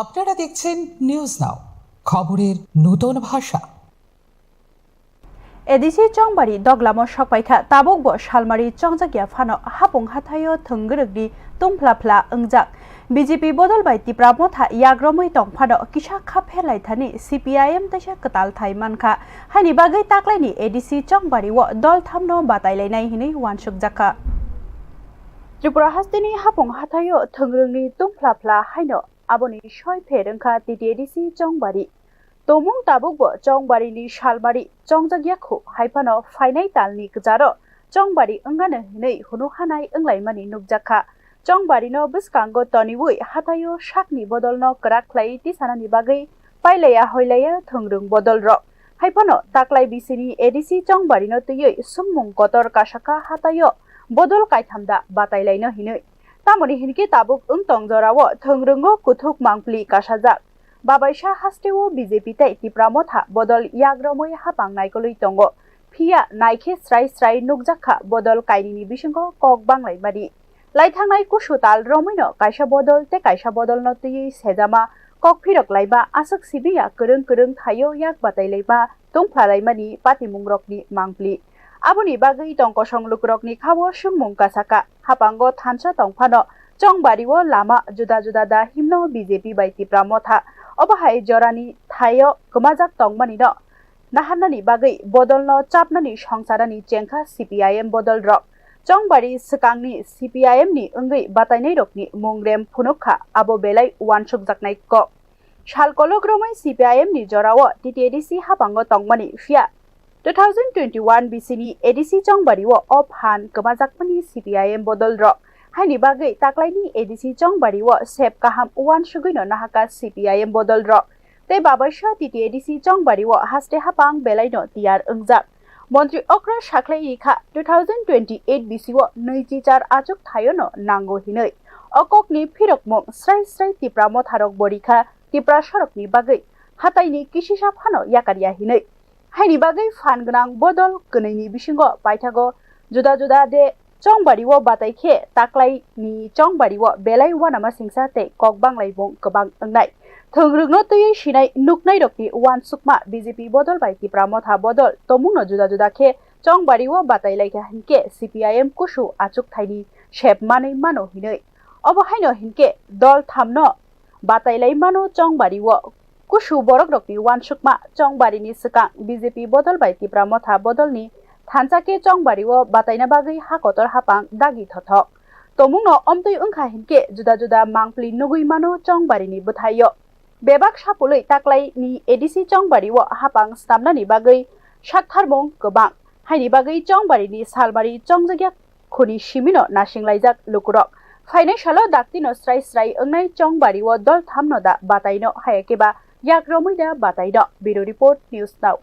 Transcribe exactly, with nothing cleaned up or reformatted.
আপনারা দেখছেন news now, খবরের নতুন ভাষা। এডিসি চংবারি দগলামো সকপাইখা, তাবুকবো সালমারি চংজাকিয়া ফানো হাপung hathaio thwngwrwkni tungphla phla wngjak. BJP বদল bai Tipra Motha yagromwi tong phano kisa kha pherlaithani CPIM teisa kwtal thai mankha. Haini bagwi taklaini ADC চংবাrio dol thamno batailainai hinwi uansukjakha. Tripura hasteni hapung hathaio thwngwrwngni tungphla phla haino aboni soi pher wngkha T T A D C Chongbari. Tomung tabukbo Chongbarini salmari chongjak yakhu, hai phano phainai talni kwcharo Chongbari wngano hinwi hunu hanai wnglaimani nukjakha. Chongbarino bwskango toniwi hathaio sakni bodolno kwrak khlai tisanani bagwi pailaiya hoilaiya thwngrwng bodolrok. Hai phano taklai bisini A D C Chongbarino twiwi swngmung kotor kasakha hathaio bodol kaitham da batailaino hinwi. Tamoni hinkhe tabuk wng tong jorao thwngrwngo kuthuk mangpli kasajak. Babaisa hasteo B J P tei Tipra Motha bodol yagromwi hapang naikolwi tongo. Phiya naikhe srai srai nukjakha bodol kainwini bisingo kok banglaimani. Laithangnai kusu tal romwino kaisa bodol tei kaisa bodolno twiwi sejama kok phirok laima aswk sibiya kwrwng kwrwng thaio yak batailaima tungphalaimani patimungrokni mangpli. Aboni bagwi tongkosong lukurokni khao swngmung kasaka, hapango thansa tong phano Chongbario lama juda juda da himno B J P bai Tipra Motha. Obo hai jorani thaio kwmajak tongmanino naharnani bagwi bodolno chapnani songsarani chengkha C P I M bodolrok. Chongbari swkangni C P I M ni wngwi batainairokni mung rem phunukha, abo belai uansukjaknai kok. Sal kolok romwi C P I M ni jorao T T A D C hapango tongmani phiya two thousand twenty-one bisini A D C Chongbario o phan kwmajakmani C P I M bodolrok. Haini bagwi taklaini A D C Chongbario sep kaham uansugwino nahaka C P I M bodolrok. Tei babaisa T T A D C Chongbario haste hapang belaino tiyar wngjak. Montri okra sakhlai rikha two thousand twenty-eight bisio nwi chichar achuk thaiono nango hinwi. O kokni phirokmung srai srai Tipra Motharok bo rikha Tiprasarokni bagwi hataini kisisa phano yakarya hinwi. Haini bagwi phan gwnang bodol kwnwini bisingo paithago juda juda de Chongbario batai khe taklaini Chongbario belai uanama singsa tei kok banglaibung kwbang wngnai. Thwngrwngno twiwi sinai nuknairokni uansukma B J P bodol bai Tipra Motha bodol tomungno juda juda khe Chongbario batai laikha hinkhe C P I M kusu achuk thaini sep manwi mano hinwi. Obo haino hinkhe dol thamno batai lai mano Chongbario. Kusu borokrokni uansukma Chongbarini swkang B J P bodol bai Tipra Motha bodolni thansa khe Chongbario bataina bagwi ha kotor hapang dagi thothok. Tomungno omtwi wngkha hinkhe juda juda mangpli nugwi mano Chongbarini bwthaio. Bebak sapulwi taklaini A D C Chongbario hapang snamnani bagwi saktharmung kwbang. Haini bagwi Chongbarini salmari chongjak ya khuni simino nasinglaijak lukurok. Phainai salo daktino srai srai wngnai Chongbario dol thamno da bataino, hayakhe ba yak romwi da bataino. Bureau Report, News Now.